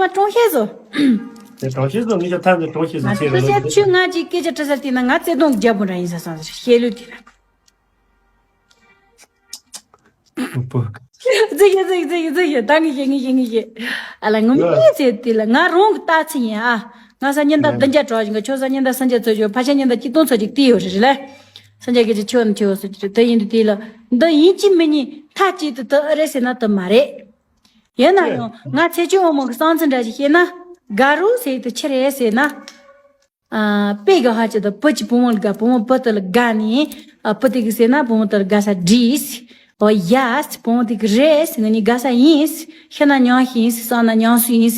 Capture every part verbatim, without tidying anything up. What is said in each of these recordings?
མ་གྲོང་ཤེས་བཟོ། དེ་གྲོང་ཤེས་བཟོ་ངས་ཀྱང་ཐང་དུ་གྲོང་ཤེས་བཟོ་ང་ཚེ་ཚོ་ཆེ་རུ་ལོ་ཆེ་ཆུ་ང་ཅིག་སྐད་ཆ་དྲི་ས་དེ་ན་ང་བརྩེ་དུང་རྒྱབ་པོ་འདྲ་ཡིན་ས་སང་ཟེར་ཤེས་ལུས་དེ་ལ། ཟིག་ཡ་ཟིག་ཟིག་ཟིག་ཡ་ད་ངས་ཤེས་ངས་ཤེས་ངས་ཤེས། ཨ་ལ་ངོ་མི་ཡ་ཚེ་དེ་ལ་ང་རང་གི་ལྟ་ཚུལ་ཡིན་ཨ། ང་ས་ཉིན་ད་ཡ་བདུན་བརྒྱ་གྲོགས་ཤིང་གི་ཆོ་ས་ཉིན་ད་སུམ་བརྒྱ་ཚོ་ཆོ་ཕ་ཆ་ཉིན་ད་གཅིག་སྟོང་ཚོ་ཅིག་བལྟས་ཡོད་རེད་ལ། སུམ་བརྒྱ་གི་ཅིག་ཆོ་ནི་ཆོ་སུ་ཅིག་རེད་དེ་ཡིན་དུས་དེ་ལ་འདི་ཡིན་གཅིག་མིན་གཉིས་མཐའ་གཅིག་ཏུ་དུ་ཨ་རེད་ཟེར་ན་དུ་མ་རེད། ཡིན་ན་ཡང་ང་ཚེ་ཆུ་འོ་མོ་གི་གསང་ཚུལ་འདྲ་ཞིག་བཤད་ན། དགའ་རོགས་ཟེར་དུ་ཆི་རེད་ཟེར་ན། ཨ་དཔེ་གི་ཧ་ཅི་དུ་བུ་གཅིག་བུ་མོ་ལ་དགའ་བུ་མོ་བུ་དུ་ལ་དགའ་ནི། ཨ་བུ་དེ་གི་ཟེར་ན་བུ་མོ་དུ་ལ་དགའ་ས་བྲིས། ཨོ་ཡ་བུ་མོ་དེ་གི་རེད་ང་གཉིས་དགའ་ས་ཡིན། ཤི་ན་མྱང་ཤི་ཡིན། སང་ན་མྱང་སུ་ཡིན།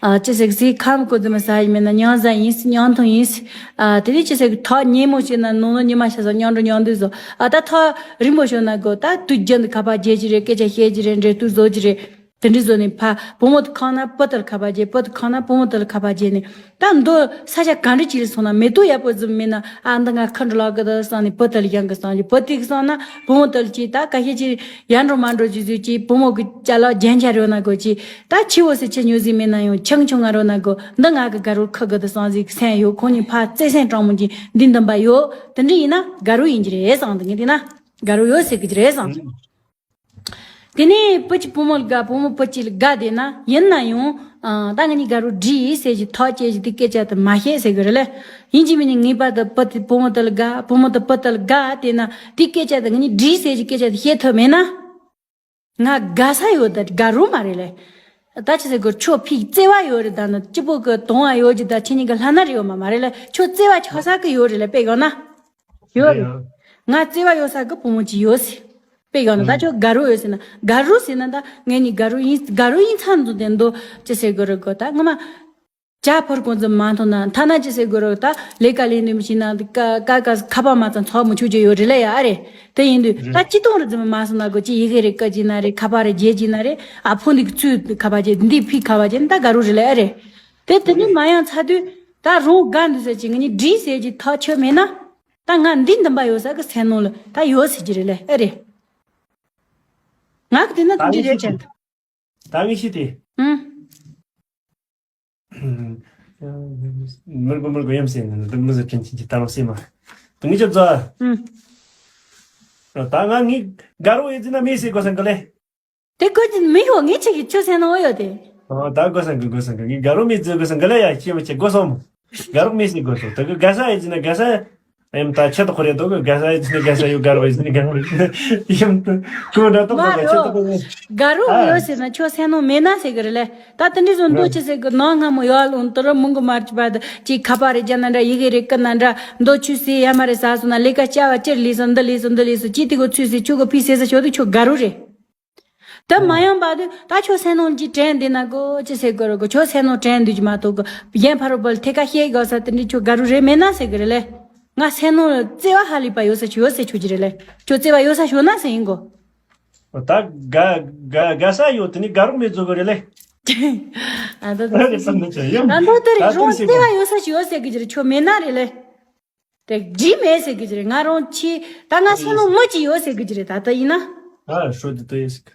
ཨ་ཅི་ཟེར་གི་ཟེར་ཁམ་གོ་དུ་མ་ཟ་ཡིན་མིན་ན་མྱང་ཟ་ཡིན། མྱང་ཐུང་ཡིན། ཨ་དེ་ནས་ཅི་ཟེར་གི་ཐག་ཉེ་མོ་བྱས་ན་ནོ་ནོ་ཉི་མ་ཤ་ཟ་མྱང་འགྲོ་མྱང་འདུག་ཟོ། ཨ་ད་ཐག་རིང་པོ་ཤོར་ན་གོ་ད་དུས་རྒྱུན་དུ་ཁ་པར་རྒྱས་ཀྱི་རེད། སྐད་ཆ་བཤད་ཀྱི་རེད། འབྲེལ་གཏུག་བཟོ་གི་རེད། དེ་འདྲའི་བཟོ་ནས་ཕ་བུ་མོ་དེ་ཁང་ན་བུ་དེ་ལ་ཁ་པར་བརྗེ། བུ་དེ་ཁང་ན་བུ་མོ་དེ་ལ་ཁ་པར་བརྗེ་ནས་ད་མདོ་ས་ཆ་ག་འདྲ་ཅིག་ལ་སོང་ན་མེ་ཏོག་ཡག་པོ་ཟིག་མིན་ན་ཨ་འདི་ང་ཁ་འགྲོ་ལག་གི་དེ་བསམ་ནས་བུ་དེ་ལ་ཡང་གི་བསམ་གྱི་བུ་དེ་གི་བསམ་ན་བུ་མོ་དེ་ལ་ཅིག་ད་ཁ་ཤས་ཅིག་ཡར་འགྲོ་མར་འགྲོ་ཅིག་ཟིག་ཅིག་བུ་མོ་གི་ཅ་ལག་རྒྱན་ཆ་རོལ་ན་གོ་ཅིག་ད་ཆི་བོ་སི་ཆི་ཉོ་ཟིག་མིན་ན་ཡང་ཆང་ཆུང་ང་རོལ་ན་གོ་འདི་ང་གི་དགའ་རོལ་ཁ་གི་དེ་བསམ་ཟིག་སེམས་ཡོད། ཁོང་གཉིས་ཕ་བརྩེ་སེམས་དྲང་མོ་ཅིག་འདི་འདུན་པ་ཡོད། དེ་འདྲ་ཡིན་ན་དགའ་རོལ་ཡིན་གྱི་རེད་བསམ། དེ་ངས་བལྟས་ན་དགའ་རོལ་ཡོད་ཟེར་གི་རེད་བསམ། དེ་ནས་བུ་གཅིག་བུ་མོ་ལ་དགའ་བུ་མོ་བུ་གཅིག་ལ་དགའ་བསྡད་ན་ཡིན་ན་ཡང་ཨ་ད་ང་གཉིས་དགའ་རོགས་འགྲིག་ཟེར་གྱི་ཐག་བཅད་ཀྱི་དེ་སྐད་ཆ་དེ་མ་བཤད་ཟེར་གི་རེད་ལ། ཡིན་གཅིག་མིན་གཉིས་ངེས་པར་དུ་བུ་དེ་བུ་མོ་དེ་ལ་དགའ་བུ་མོ་དེ་བུ་དེ་ལ་དགའ་བསྡད་ན་དེ་སྐད་ཆ་དེ་ང་གཉིས་འགྲིག་ཟེར་གྱི་སྐད་ཆ་དེ་བཤད་ཐུབ་མེད་ན། ང་དགའ་ས་ཡོད་ད་དགའ་རོགས་མ་རེད་ལ། ད་ཅི་ཟེར་གི་ཁྱོད་ཕིག་བརྩེ་བ་ཡོད་རེད་ད་ནི་སྐྱིད་པོ་གི་དོང་བ་ཡོད་ཀྱི་ད་ཁྱེད་གཉིས་ཀྱི་ལྷ་ན་རེད་ཡོད་མ་མ་རེད་ལ། ཁྱོད་བརྩེ་བ་ཆགས་ས་གི་ཡོད་རེད་ལ་དཔེ་ཡོད་ན། ཡོད་རེད། ང་བརྩེ་བ་ཡོད་ས་གི་བུ་མོ་ཅིག་ཡོད་སི། དཔེ་ཡོད་ན་ད་ཁྱོད་དགའ་རོགས་ཡོད་ཟེར་ན་དགའ་རོགས་ཟེར་ན་ད་ངས་ནི་དགའ་རོགས་ཡིན་དགའ་རོགས་ཡིན་ཚང་འདུག་དེ་འདུག་ཅི་ཟེར་དགོས་རེད་གོ་ད་ངོ་མ། ཇ་ཕོར་གོང་ཙམ་མ་མཐོང་ན་ཐ་ན་ཅི་ཟེར་དགོས་རེད་ད་ལས་ཀ་ལས་འདུན་མི་ཤེས་ན་ཀ་ཀ་ཀ་ཁ་པར་མ་ཚང་ཚོགས་མི་ཆོག་ཅེས་ཡོད་རེད་ལ་ཡ་ཨ་རེད། དེ་ཡིན་དུས་ད་ཅི་གཏོང་རེད་ཙམ་མ་སོང་ན་གོ་ཅི་ཡི་གེ་རེ་བཀའ་ཅི་ན་རེད་ཁ་པར་རེ་རྒྱལ་ཅི་ན་རེད་ཨ་ཕོ་འདི་ཚུ་ཁ་པར་རྒྱལ་འདི་ཕི་ཁ་པར་རྒྱལ་ད་དགའ་རོགས་རེད་ལ་ཨ་རེད། དེ་དེ་ནི་མ་ཡང་ཚ་དུས་ད་རང་དགའ་འདུག་ཟེར་ཅི་ངས་ནི་འགྲིག་ཟེར་ཅི་ཐག་ཆོད་མེད་ན། ད་ང་འདི་འདུན་པ་ཡོད་ས་གི་སེམས་ནང་ལ་ད་ཡོད་ཟེར་གྱི་རེད་ལ་ཨེ་རེད། ང་གི་དེ་ན་ད་འདི་རེད་ཅན། ད་ངས་ཤི་དེ། ཨང་། མིར་གོ་མིར་གོ་ཡམ་སེ་ནི་འདི་མི་ཟེར་ཁྲིན་ཆིན་གྱི་ད་རོ་སེ་མ། ད་ངས་ཅི་ཛ། ཨང་། ད་ང་ངས་དགའ་རོགས་ཡེ་ཛི་ན་མེ་སེ་གོ་སང་ག་ལེ། དེ་གོ་ཅི་མི་ཡོང་ངས་ཆེ་གི་ཆོས་སེ་ནོ་ཡོད་དེ། ཨ་ད་གོ་སང་གི་གོ་སང་གི་ངས་དགའ་རོགས་མེ་ཛི་གོ་སང་ག་ལེ་ཡ་ཅི་མ་ཅི་གོ་སོང་། དགའ་རོགས་མེ་སེ་གོ་སོང་ད་གི་དགའ་ས་ཡེ་ཛི་ན་དགའ་ས། ཨེམ་ད་ཆེ་ཏོ་ཁོ་རེ་ཏོ་གི་དགའ་ས་ཡེ་ཛི་ན་དགའ་ས་ཡོད་དགའ་རོགས་ཡེ་ཛི་ན་དགའ་རོགས་ཡེ་ཛི་ན་ཡེམ་ཏུ་ཀུ་འདྲ་ཏོ་གོ་ཆེ་ཏོ་གོ་ཡེ། དགའ་རོགས་ཡོད་ཟེར་ན་ཆོས་སེ་ནོ་མེད་ན་ཟེར་གི་རེད་ལེ། ད་དེ་འདྲ་བཟོ་འདུག་ཅི་ཟེར་གི་ནང་སྔ་མོ་ཡོད་ལོང་དུ་ར་མུང་གི་མར་གྱི་བར་དུ་ཅིག་ཁ་པར་རེ་རྒྱ་ན་འདྲ་ཡི་གེ་རེ་ཀི་ན་འདྲ་མདོ་ཆུ་སེ་ཡ་མ་རེ་ཟ་སོང་ན་ལས་ཀ་བྱ་བ་ཅིར་ལས་སོང་འདི་ལས་སོང་འདི་ལས་སོང་ཅི་དེ་གོ་ཚུལ་སེ་ཆུ་གི་ཕི་སེ་ས་ཆོ་དུ་ཆོ་དགའ་རོགས་རེད། ད་མ་ཡང་བར་དུ་ད་ཆོ་སེ་ནོ་ཅི་དྲན་འདི་ན་གོ་ཅི་ཟེར་གི་རོ་གོ་ཆོ་སེ་ནོ་དྲན་འདུག་ཅི་མ་གཏོགས་གི་གཞན་ཕ་རོ་བལ་ཐེ་ཀ་ཤེས་གོ་ས་དེ་འདྲ་ཆོ་དགའ་རོགས་རེད་མེད་ན་ཟེར་གི་རེད་ལེ། ང་སེ་ནོ་བརྩེ་བ་ཧ་ལས་པ་ཡོད་ས་ཆོ་ཡོད་ས་ཆོ་ཅི་རེད་ལེ། ཆོ་བརྩེ་བ་ཡོད་ས་ཆོ་ན་ཟེར་ཡིན་གོ། ད་དགའ་དགའ་དགའ་ས་ཡོད་དེ་ནི་དགའ་རོགས་མེད་བཟོ་གི་རེད་ལེ། ཨ་ད་ད་རེད་བསམ་ནི་ཆ་ཡོད། ད་མདོ་དེ་རེད་ད་རང་དུང་བརྩེ་བ་ཡོད་ས་ཞིག་ཡོད་ཟེར་གི་ཅི་རེད་ཆོ་མེད་ན་རེད་ལེ། དེ་འགྲིག་མེད་ཟེར་གི་ཅི་རེད་ང་རང་ཆི་ད་ང་སེམས་ནང་མི་ཅི་ཡོད་ཟེར་གི་ཅི་རེད་ད་ལྟ་ཡིན་ན། ཨ་ཧྲོ་དེ་ལྟ་ཡོད་ཟེར་གི།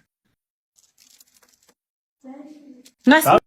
ང་སེམས་